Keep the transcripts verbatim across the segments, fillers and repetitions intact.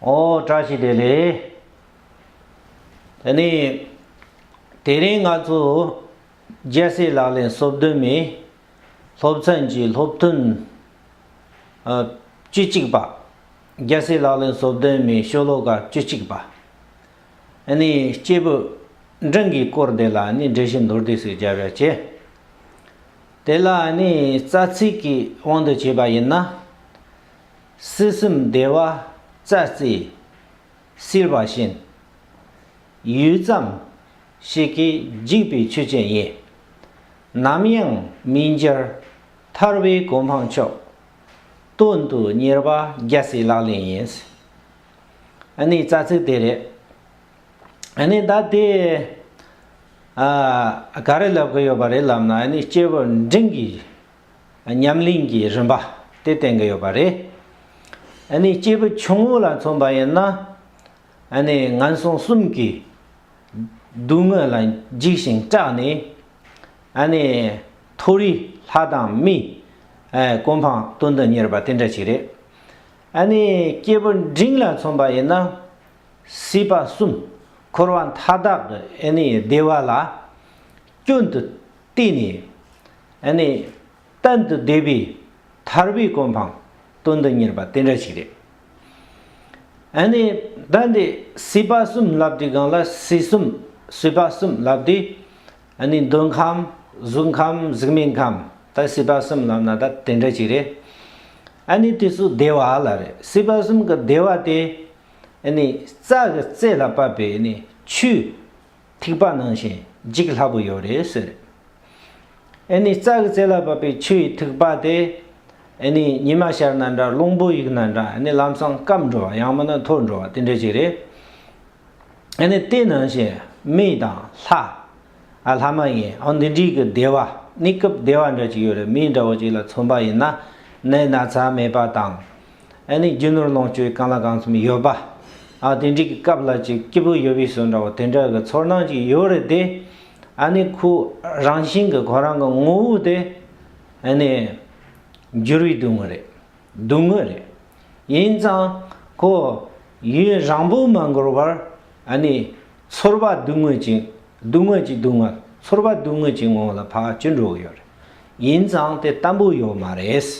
ཨོ་བཀྲ་ཤིས་བདེ་ལེགས། དེ་ནས་དེ་རིང་ང་ཚོ་རྒྱལ་སྲས་ལག་ལེན་སོ་བདུན་མའི་སློབ་ཚན་གྱི་སློབ་ཐུན་ཨ་བཅུ་གཅིག་པ། རྒྱལ་སྲས་ལག་ལེན་སོ་བདུན་མའི་ཤོ་ལོ་ཀ་བཅུ་གཅིག་པ། ཨ་ནི་སྐྱེས་བུ་འབྲིང་གི་སྐོར་དེ་ལ་ཨ་ནི་འགྲེལ་བཤད་མདོར་བསྡུས་ཤིག་རྒྱབ་ཡ་བྱས། དེ་ལ་ཨ་ནི་རྩ་ཚིག་གི་དབང་དུ་བྱས་པ་ཡིན་ན། སྲིད་གསུམ་བདེ་བ་རྩྭ་རྩེ་བསིལ་བ་བཞིན། ཡུད་ཙམ་ཞིག་གིས་འཇིག་པའི་ཆོས་ཅན་ཡིན། ནམ་ཡང་མི་འགྱུར་ཐར་པའི་གོ་འཕང་མཆོག་དོན་དུ་གཉེར་བ་རྒྱལ་སྲས་ལག་ལེན་ཡིན། ཨ་ནི་རྩ་ཚིག་དེ་རེད། ཨ་ནི་ད་དེ་ཨ་ག་རེ་ལབ་གི་ཡོད་པ་རེད་ལབ་ན། ཨ་ནི་སྐྱེས་བུ་འབྲིང་གི་ཉམས་ལེན་གྱི་རིམ་པ་དེ་བསྟན་གྱི་ཡོད་པ་རེད། ཨ་ནི་སྐྱེས་བུ་ཆུང་ངུ་ལ་མཚོན་པ་ཡིན་ན། ཨ་ནི་ངན་སོང་གསུམ་གྱི་སྡུག་བསྔལ་ལ་འཇིགས་ཤིང་སྐྲག་ནས། ཨ་ནི་མཐོ་རིས་ལྷ་དང་མིའི་ཨ་གོ་འཕང་དོན་དུ་གཉེར་བ་དེ་འདྲ་ཞིག་རེད། ཨ་ནི་སྐྱེས་བུ་འབྲིང་ལ་མཚོན་པ་ཡིན་ན། སྲིད་པ་གསུམ་འཁོར་བ་མཐའ་དག་གི་ཨ་ནི་བདེ་བ་ལ་སྐྱོན་དུ་བལྟས་ནས། ཨ་ནི་གཏན་དུ་བདེ་བའི་ཐར་པའི་གོ་འཕང་དོན་དུ་གཉེར་བ་དེ་འདྲ་ཞིག་རེད། ཨ་ནི་ད་འདི་སྲིད་པ་གསུམ་ལབ་དུས་སྒང་ལ། སྲིད་གསུམ། སྲིད་པ་གསུམ་ལབ་དུས། ཨ་ནི་འདོད་ཁམས། གཟུགས་ཁམས། གཟུགས་མེད་ཁམས། ད་སྲིད་པ་གསུམ་ལབ་ན་ད་དེ་འདྲ་ཞིག་རེད། ཨ་ནི་དེ་ཚོ་བདེ་བ་ལ་རེད། སྲིད་པ་གསུམ་གྱི་བདེ་བ་དེ། ཨ་ནི་རྩྭ་གི་རྩེ་ལ་བབས་པའི་ཨ་ནི་ཆུའི་ཐིགས་པ་ནང་བཞིན་འཇིག་སླ་པོ་ཡོད་རེད་ཟེར། ཨ་ནི་རྩྭ་གི་རྩེ་ལ་བབས་པའི་ཆུ་ཡི་ཐིགས་པ་དེ། ཨ་ནི་ཉི་མ་ཤར་ན་འདྲ། རླུང་བུ་གཡུག་ན་འདྲ། ཨ་ནི་ལམ་སང་སྐམ་འགྲོ་བ། ཡང་མིན་ན་འཐོར་འགྲོ་བ་དེ་འདྲ་ཞིག་རེད། ཨ་ནི་དེ་ནང་བཞིན་མི་དང་ལྷ། ཨ་ལྷ་མ་ཡིན། ཨ་འདི་འདྲའི་གི་བདེ་བ། གནས་སྐབས་བདེ་བ་འདྲ་ཅིག་ཡོད་རེད། མི་འདྲ་བོ་ཅིག་ལ་མཚོན་པ་ཡིན་ན། ནད་ན་ཚ་མེད་པ་དང་། ཨ་ནི་རྒྱུ་ནོར་ལོངས་སྤྱོད་གང་ལ་གང་འཚམ་ཡོད་པ། ཨ་དེ་འདྲའི་གི་སྐབས་ལ་ཅིག་སྐྱིད་པོ་ཡོད་པའི་བཟོ་འདྲ་བོ་དེ་འདྲ་གི་ཚོར་སྣང་ཅིག་ཡོད་རེད་དེ། ཨ་ནི་ཁོ་རང་བཞིན་གི་ཁོ་རང་གི་ངོ་བོ་དེ། ཨ་ནི་འགྱུར་བའི་སྡུག་བསྔལ་རེད། སྡུག་བསྔལ་རེད། ཡིན་ཙང་ཁོ་ཡུན་རིང་པོ་མ་འགོར་བར། ཨ་ནི་ཚོར་བ་སྡུག་བསྔལ་གྱི། སྡུག་བསྔལ་གྱི་སྡུག་བསྔལ། ཚོར་བ་སྡུག་བསྔལ་གྱི་ངོ་བོ་ལ་ཕར་གྱུར་འགྲོ་གི་ཡོད་རེད། ཡིན་ཙང་དེ་བརྟན་པོ་ཡོད་མ་རེད།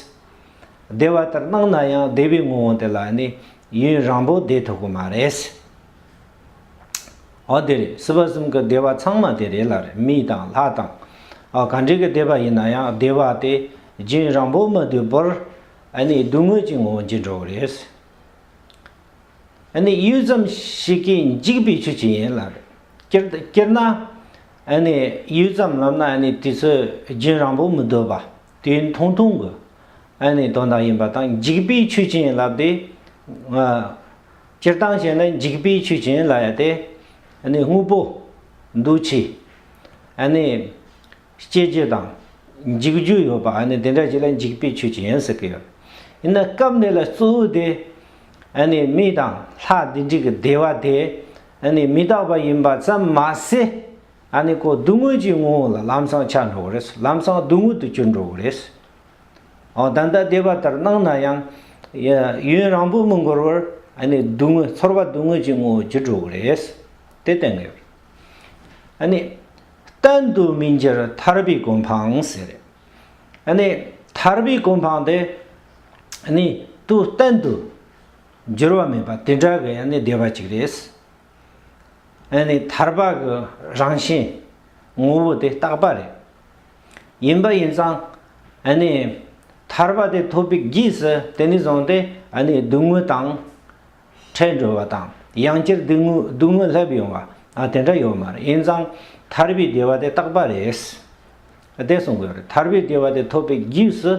བདེ་བ་ལྟར་སྣང་ན་ཡང་བདེ་བའི་ངོ་བོ་དེ་ལ་ནི་ཡུན་རིང་པོ་བསྡད་ཐུབ་ཀྱི་མ་རེད། འོ་དེ་རེད། སྲིད་པ་གསུམ་གྱི་བདེ་བ་ཚང་མ་དེ་རེད་ལ་རེད། མི་དང་ལྷ་དང་། ཨ་ག་འདྲ་གི་བདེ་བ་ཡིན་ན་ཡང་བདེ་བ་དེ་རྒྱུན་རིང་པོ་མི་སྡོད་པར། ཨ་ནི་སྡུག་བསྔལ་གྱི་ངོ་བོ་འགྱུར་འགྲོ་གི་རེད། ཨ་ནི་ཡུད་ཙམ་ཞིག་གིས་འཇིག་པའི་ཆོས་ཅན་ཡིན་ལ་རེད། སྤྱིར་སྤྱིར་ན། ཨ་ནི་ཡུད་ཙམ་ལབ་ན་ཨ་ནི་དུས་ཚོད་རྒྱུན་རིང་པོ་མི་སྡོད་པ། དུས་ཡུན་ཐུང་ཐུང་གི་ཨ་ནི་དོན་དག་ཡིན་པ་དང་། འཇིག་པའི་ཆོས་ཅན་ལབ་དེ། ཨ་སྤྱིར་བཏང་བྱས་ན་འཇིག་པའི་ཆོས་ཅན་ལབ་ཡ་དེ། ཨ་ནི་དངོས་པོ་འདུ་བྱེད། ཨ་ནི་སྐྱེ་རྒྱུ་དང་འཇིག་རྒྱུ་ཡོད་པ། ཨ་ནི་དེ་འདྲ་ཅིག་ལ་འཇིག་པའི་ཆོས་ཅན་ཟེར་གི་ཡོད། ཡིན་ན་སྐབས་འདི་ལ་གཙོ་བོ་དེ། ཨ་ནི་མི་དང་ལྷ་འདི་འདྲའི་གི་བདེ་བ་དེ། ཨ་ནི་མི་རྟག་པ་ཡིན་པ་ཙམ་མ་ཟད། ཨ་ནི་ཁོ་སྡུག་བསྔལ་གྱི་ངོ་བོ་ལ་ལམ་སང་ཆགས་འགྲོ་གི་རེད། ལམ་སང་སྡུག་བསྔལ་དུ་གྱུར་འགྲོ་གི་རེད། འོ་ད་ལྟ་བདེ་བ་ལྟར་སྣང་ན་ཡང་། ཡ་ཡུན་རིང་པོ་མི་འགོར་བར། ཨ་ནི་སྡུག་བསྔལ། ཚོར་བ་སྡུག་བསྔལ་གྱི་ངོ་བོ་གྱུར་འགྲོ་གི་རེད། དེ་བསྟན་གི་ཡོད། ཨ་ནི་གཏན་དུ་མི་འགྱུར་ཐར་པའི་གོ་འཕང་ཟེར། ཨ་ནི་ཐར་པའི་གོ་འཕང་དེ། ཨ་ནི་དུ་གཏན་དུ་འགྱུར་བ་མེད་པ་དེ་འདྲ་གི་ཨ་ནི་བདེ་བ་ཅིག་རེད། ཨ་ནི་ཐར་པ་གི་རང་བཞིན་ངོ་བོ་དེ་རྟག་པ་རེད། ཡིན་པ་ཡིན་ཙང་། ཨ་ནི་ཐར་པ་དེ་ཐོབ་པའི་རྗེས་སུ་དེ་ནས་བཟུང་སྟེ་ཨ་ནི་སྡུག་བསྔལ་དང་བྲལ་འགྲོ་བ་དང་། ཡང་བསྐྱར་སྡུག་བསྔལ་སྡུག་བསྔལ་སླེབས་ཡོང་བ། ཨ་དེ་འདྲ་ཡོད་མ་རེད། ཡིན་ཙང་ཐར་པའི་བདེ་བ་དེ་རྟག་པ་རེད། དེ་གསུང་གི་ཡོད་རེད། ཐར་པའི་བདེ་བ་དེ་ཐོབ་པའི་རྗེས་སུ།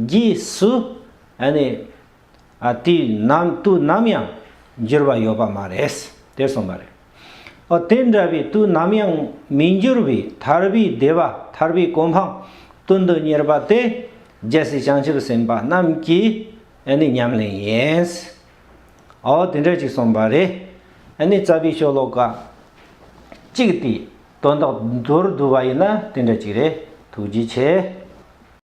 རྗེས་སུ། ཨ་ནི། ཨ་དེ་ནམ་དུས་ནམ་ཡང་འགྱུར་བ་ཡོད་པ་མ་རེད། དེ་གསུངས་པ་རེད། ཨོ་དེ་འདྲ་བའི་དུས་ནམ་ཡང་མི་འགྱུར་བའི་ཐར་པའི་བདེ་བ། ཐར་པའི་གོ་འཕང་དོན་དུ་གཉེར་བ་དེ། རྒྱལ་སྲས་བྱང་ཆུབ་སེམས་དཔའ་རྣམས་ཀྱི་ཨ་ནི་ཉམས་ལེན་ཡིན། ཨོ་དེ་འདྲ་ཅིག་གསུངས་པ་རེད། ཨ་ནི་རྩ་བའི་ཤོ་ལོ་ཀ་གཅིག་དེའི་དོན་དག་མདོར་བསྡུ་བ་ཡིན་ན་དེ་འདྲ་ཅིག་རེད། ཐུགས་རྗེ་ཆེ།